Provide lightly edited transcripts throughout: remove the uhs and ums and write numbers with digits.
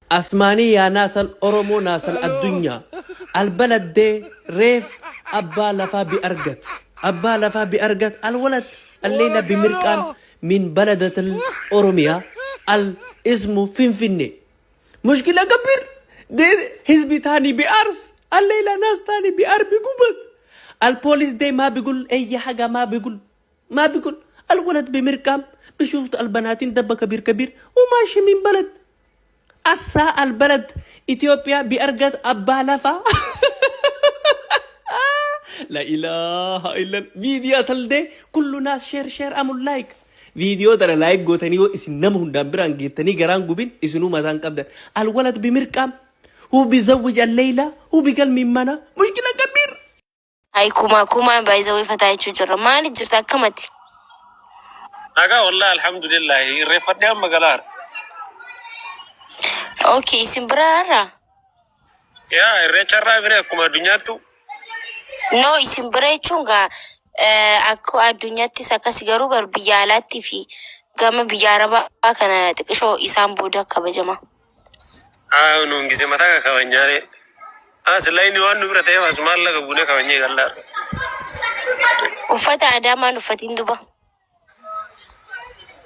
Asmaanii yaa naasal Oromoo naasal addunyaa albalad dee reef abbaa lafaa bi argat abbaa lafaa bi argat alwalad alleela bi mirqaan min baladatil Oromiyaa al ismu Finfinne mushkila kabir dee hizbi taani bi ars alleela naas taani bi ar bi gubat al poolis dee maa bigul eyya haga maa bigul maa bigul alwalad bi mirqaam بشوف البناتين دبة كبير كبير وماشي من بلد أسا البلد إثيوبيا بأرقد أبا لفا لا إله إلا الله. فيديو تلدي كل ناس شير شير أمul like viidiyoo tana like gootanii yoo isin nama hundaan biraan geettanii garaan gubin isinuu mataan qabdan alwalad bimirqaam هو بيزوج الليلة هو بقل من منا مشكلة كبير Ay kumaa kumaan baay'isawee fataa jechuu jirra. Maali jirta akkamati? Nagaa wallahi alhamdulillah irreeffadhee amma galaara. Okay, isin biraa har'a? Yaa irreecharraa bire akkuma addunyaattu. No, isin bira jechuun gaa akka addunyaattis akkas garuu bar biyya alaatti fi gama biyya arabaa kana xiqishoo isaan booda kabajama. Haa nuun gise mataa kabajnyaaree. Haa silaa inni waan nu bira ta'eef as maallaqa buunee kabajnee gallaara. Uffata aadaa maal uffatiin duba?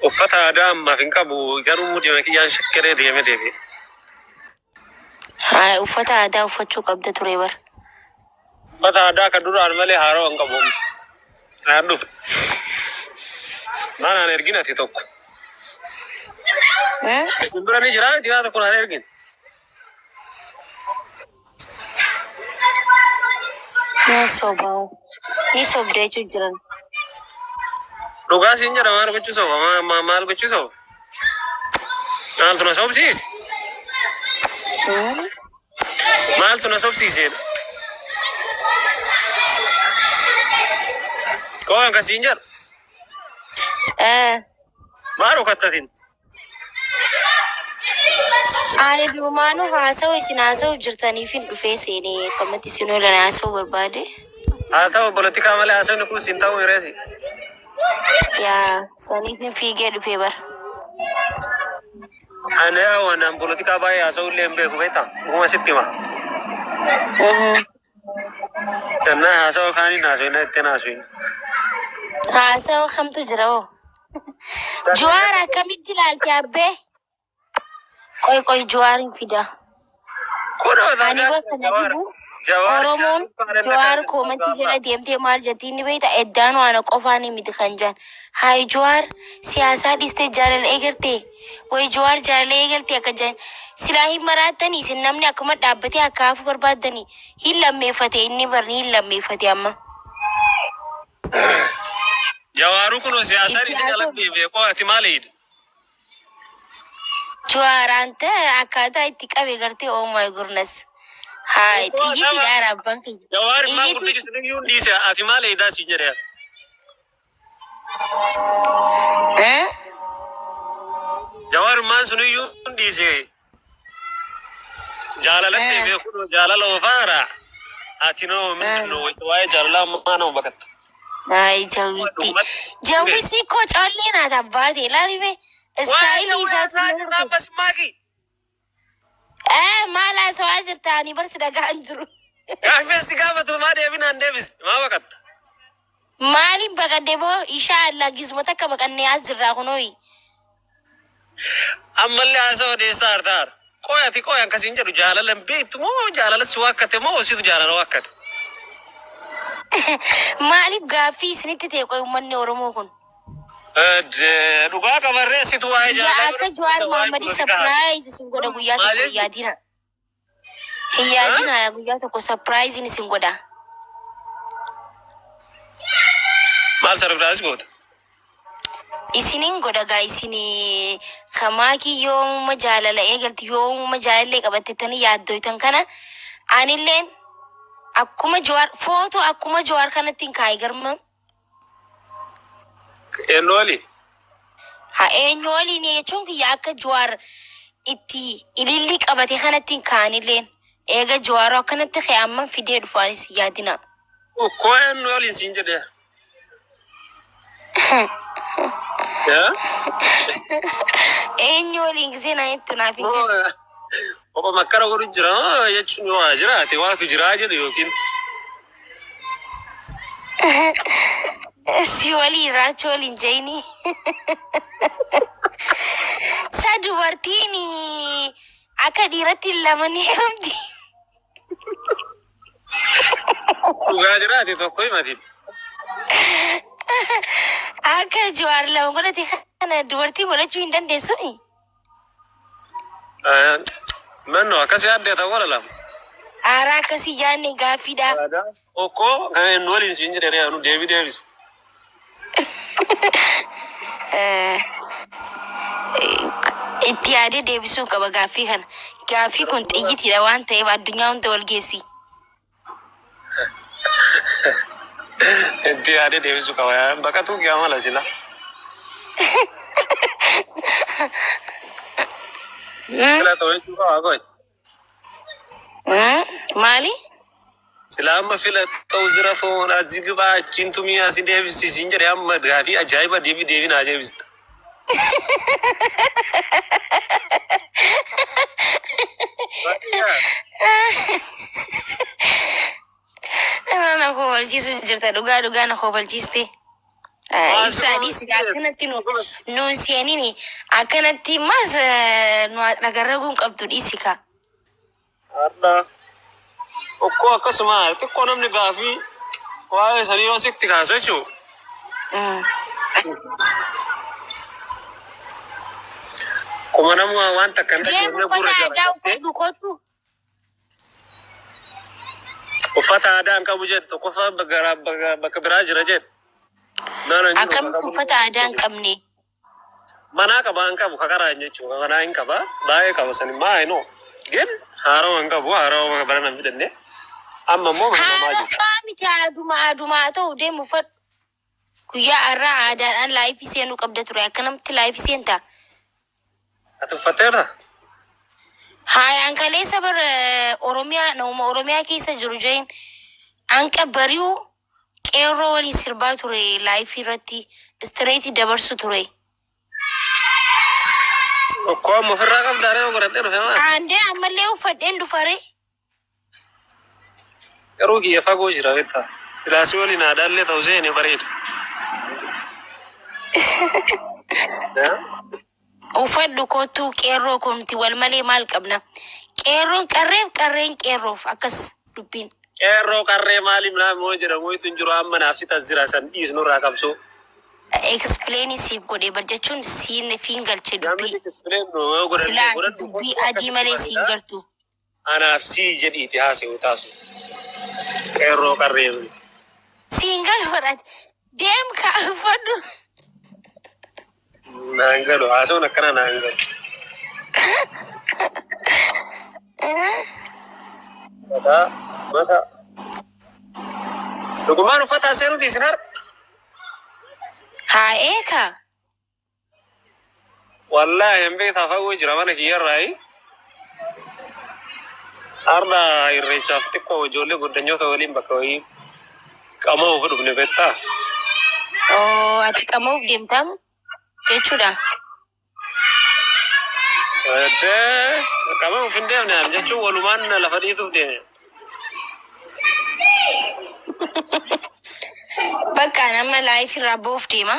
Uffata aadaa ammaaf hin qabu garuu mudima kiyyaan shakkaree deeme deebi'e. Haa uffata aadaa uffachuu qabda ture bar. Uffata aadaa kan duraan malee haaroo hin qabu. Naan dhufe. Maal naan ergin ati tokko. Isin bira ni jiraa miti waa tokko naan ergin. Ni sobaa. Ni sobda jechuu jiran. Dhugaa siin jedha maal gochuu soba maal gochuu soba. Maaltu na sobsiise? Maaltu na sobsiiseedha? Koo akkasiin jedha. Maal rukattatin? Ani durumaanuu haasawa isin haasa'u jirtaniifin dhufee seenee akkamatti isin oolan haasa'uu barbaade. Haa ta'u polotikaa malee haasawni kun siin ta'uu hireesi. Yaa saniifin fiigee dhufee bara. Ani yaa waan polotikaa baay'ee haasa'uu illee hin beeku beektaa? Dhuguma sitti hima. Kennaa haasawa kaaniin haasawina ittiin haasawin. Haasawa kamtu jira hoo? Jawaar akkamitti ilaalte abbee? Qoy qoy Jawaarin fida. Kunoo Ani bakka na Jawaar. dhibu Jawaar Oromoon shaaluqqaa Jawaar koomantii jala deemtee maal jetti inni beekta eddaanuu ana qofaan miti kan jedhan. Hayi Jawaar siyaasaa dhiistee jaalala eegalte. Wayi Jawaar jaalala eegalte akka jedhan. Silaa hin maraattanii isin namni akkuma dhaabbatee akka hafu barbaaddanii hin lammeeffate inni barni hin lammeeffate amma. Jawaaruu kunoo siyaasaa Itti dhiisee haasa'u. jala deebi'e koo ati maal eeyida? Jawaar anta akkaataa itti qabe gartee oh my goodness. Hayi xiyyitii dhaara abbaan kiyya. Jawaar maa Xiyyitii gurri iyyuu dhiise ati maal eeydaa siin jedhe. Eh? Jawaar maan sun iyyuu dhiise. Jaalalatti deebi'e kunoo jaalala ofaara. Ati noo mindinoo waa'ee jaalalaa ammaa nama baqatta. Ay jawitti. Jawitti koo collee naata baate ilaali mee. Waa'ee Istaayilii jawwee isaatu haasaa nama jirta hordofa. ammas maaki. Eh maal haasawaa jirta ani barsi dhagaan jiru. Gaaffii si gaafatu maa deebinaan deebiste maa baqatta? Maaliin baqadde boo insha Allah gizuma takka baqannee as jirraa kunooyi. Ammallee haasaa odeessaa hartaara. Qoy ati qoy akkasiin jedhu jaalala hin beektu moo jaalala si waakkate moo situ jaalala waakkate? Maaliif gaaffii isinitti ta'e qoy uummanni Oromoo kun? Dhugaa qabarree situ waa'ee Guyyaa jaalalaa akka Jawaar Mohaammadii sapiraayiz isin godha guyyaa tokko hin yaadina. Hin yaadina guyyaa tokko sapiraayiziin isin godha. Maal sarpiraayiz goota? Isinin godha gaa isin kamaakii yoomuma jaalala eegalti yoomuma jaalallee qabattettanii yaaddoytan kana anilleen akkuma Jawaar footoo akkuma Jawaar kanatti hin kaa'e garma. Eenyu waliin? Ha eenyu waliin jechuun kiyya akka Jawaar itti ilillii qabate kanatti hin kaa'anilleen eega Jawaaroo akkanatti ka'e amman fidee dhufaanis hin yaadina. Koo eenyu waliin siin jedhee? Yaa? Eenyu waliin gisee naa jettu naaf hin galle. Kophama akkana godhu jira moo jechuun yoo waa jiraate waatu jiraa jedhu yookiin. Si waliin raachuu waliin jeyni. Sa dubartiin akka dhiiratti lama ni heerumti. Dhugaa jiraate tokko himati. Akka Jawaar lama godhate kana dubartiin godhachuu hin dandeessu. Manno akkas yaaddee ta'uu wala lama. Aaraa akkasii yaadne gaaffiidha. Okkoo kan inni waliin siin jedhee yaanu deebii deebisi. Itti yaadee deebisuu qaba gaaffii kana. Gaaffii kun xiyyitiidha waan ta'eef addunyaa hunda wal geessi. Itti yaadee deebisuu qaba. Baqatuu kiyyaa mala sila. Sila to'achuu qaba qoy. Maali? Sila amma filattoo zira foon asii gibaa achiin tumii asii deebisi siin jedhee amma gaafii ajaa'iba deebii deebii naa deebista. Na kofalchiisu jirta, dhugaa dhugaa na kofalchiiste. Ibsaa dhiisi, akkanatti nu nuun seenini, akkanatti mas nu nagarraguun qabdu, dhiisi ka. Har'a okkoo akkasuma xiqqoo namni gaafii waa'ee sanii yoo sitti kaasu jechuudha. Kuma nama waan takka hin Deemu dhageenye uffata gurra aadaa jala uffadhu kottu. Uffata aadaa hin qabu jedhu, tokkoffaa bakka biraa jira jedhu. Naannoo hin jiru. Akkamitti uffata aadaa hin qabne? Manaa qaba, hin qabu kakaraa jechuudha. Manaa hin qaba, baay'ee qaba sani maa hinoo. Gin haarawa hin qabu, haarawa bara nan fidanne. Amma immoo mana namaa jiru. Haarommaa miti, aaduma aaduma haa ta'u, deemu uffadhu. Guyyaa har'aa aadaadhaan live seenuu qabda ture. Akkanatti live seentaa? Ati uffatteerta? Haayaan kaleessa bar Oromiyaa nama Oromiyaa keessa jiru jeen anqa bari'u qeerroo waliin sirbaa ture, live irratti straight dabarsu ture. Okkoo amma ofirraa qabdaa ree, godhadhee dhufe maal? Aandee ammallee uffadheen dhufare. Garuu kiyya fagoo jira beektaa. Kilaasii waliin aadaallee ta'u seene bareeda. Uffadhu kottuu qeerroo, kunti wal malee maal qabna? Qeerroon qarreef, qarreen qeerroof, akkas dubbiin. Qeerroo qarree maaliif naaf jedhamu hin jiru, amma naaf si tas jira san dhiisnurraa qabsoo. Explain siif godhe bar, jechuun siin fiin galche Namni dubbii. explain yoo godhadhu Silaa ati godhadhu dubbii adii malee siin galtu. Anaaf sii jedhiiti haasa'u taasu. Qeerroo qarree. Siin galu godhate. Deem ka uffadhu. Naan galu, haasa'uun akkana naan galu. Mataa mataa. Dhugumaan uffata seenuu fi isin har. Haa eeka. Wallaahi hin beektaa, fagoo jira mana kiyyarraayi. Har'a irreechaaf xiqqoo ijoollee goddanyoota waliin bakka wayii qaama ofu dhufne beektaa. Oo, ati qama'uuf deemtaam jechuudha. Eddee qaama of hin deemne ani jechuun walumaan lafa dhiituuf deeme. Bakka nama live irraa ba'uuf deema.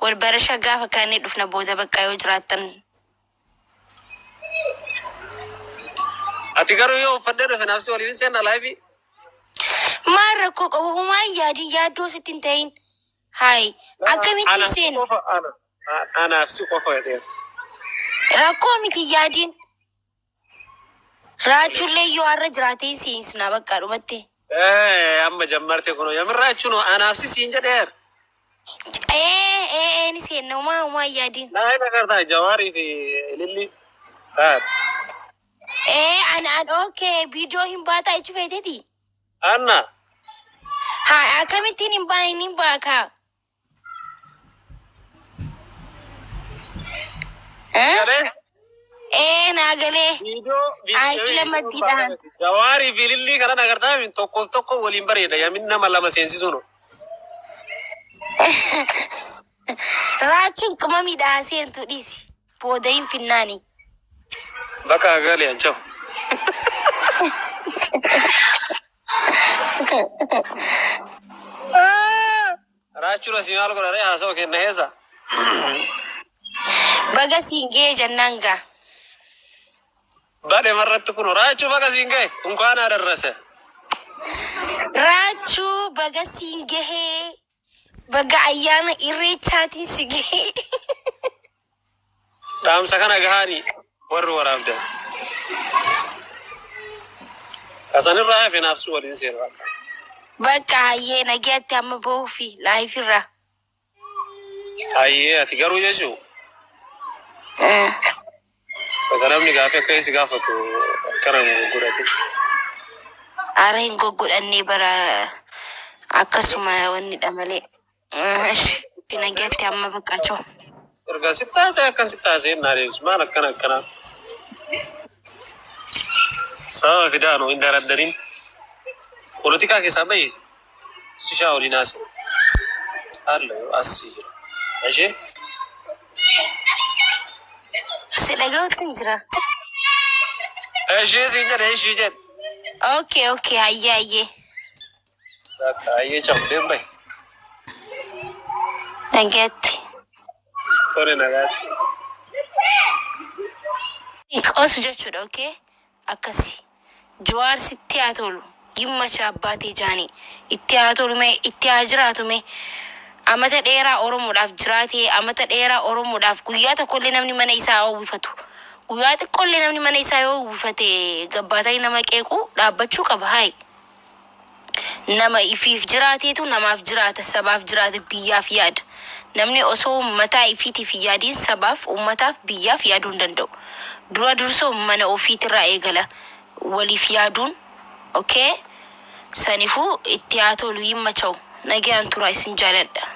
Wal barasha gaafa kaanee dhufna booda bakka yoo jiraattan. Ati garuu yoo uffadhee dhufe naafsi waliin hin seenna live. Maal rakkoo qabu? Humaan yaadin, yaaddoo sitti hin ta'in. Hayi, akkamitti Anaaf si seenu? qofa, ana. Anaaf si qofa jedhee. Rakkoo miti yaadin. Raachuullee yoo har'a jiraate hin seensina bakka dhumatti. Amma jammarte kun yamirraachuun anaaf si siin jedheer. Ee ee, ni seenna, humaa humaa yaadin. Naa hin agartaa Jawaarii fi Ililli. Taat. Ee, an an okay, viidiyoo hin baataa jechuu feeteeti. Anna. Haa, akkamittiin hin baayin? Hin baakaa. Eh? Galee. Ee, naa galee. Viidiyoo Ayi lamatti dhahan. Jawaarii fi Ilillii kanan agartaa tokkoof tokko waliin bareeda, yamin nama lama seensisuun. Raachuun qimamiidhaa seentu dhiisi. Booda hin finnaani. Bakka galee ancafu. Raachuun asii maal godha ree haasawaa kenna keessa. Baga siin ga'e jennaan gaa. Badhe marratti kun raachuu baga siin ga'e unkaan adarrase. Raachuu baga siin gahee. Baga ayyaana irreechaatiin si gahee. Dhaamsa kana gahaanii warri waraabdan. Kasanirraa hafe naafsuu waliin seera bakka. Bakka hayyee nagaatti amma bahuufi laayifirraa. Hayyee ati garuu jechuu wanta namni gaafii akka si gaafatu akkana godhate. Ara hin goggodhannee bara akkasuma wannidha malee. Nagaatti amma bakka choo. Erga si taasee akkan si taasee naa deebisu maal akkana akkana. Sababa fidaanu hin daraddariin. Poolitikaa keessaa bahi sishaa waliin haasa'u. Haala yoo asii jira. Ishee Si dhaga'uutti hin jira. ishee siin jedhe ishii jedhe. Okay okay hayyee hayyee. Bakka hayyee cabu deem bahi. Nagaatti. Tole nagaatti. Qoosu jechuudha okay? Akkasi. Jawaar sitti haa tolu. Gimmacha abbaatee jaanii. Itti haa tolu mee itti haa jiraatu mee. Amata dheeraa Oromoodhaaf jiraatee amata dheeraa Oromoodhaaf guyyaa tokkollee namni mana isaa yoo uwwifatu. Guyyaa xiqqoollee namni mana isaa yoo uwwifate gabbaatanii nama qeequ dhaabbachuu qaba haayi. Nama ifiif jiraateetu namaaf jiraata sabaaf jiraata biyyaaf yaada. Namni osoo mataa ifiitiif hin yaadiin sabaaf uummataaf biyyaaf yaaduu hin danda'u. Dura dursoo mana ofiitirraa eegala waliif yaaduun okay? Sanifuu itti haa tolu hin macha'u. Nagaan tura isin jaaladha.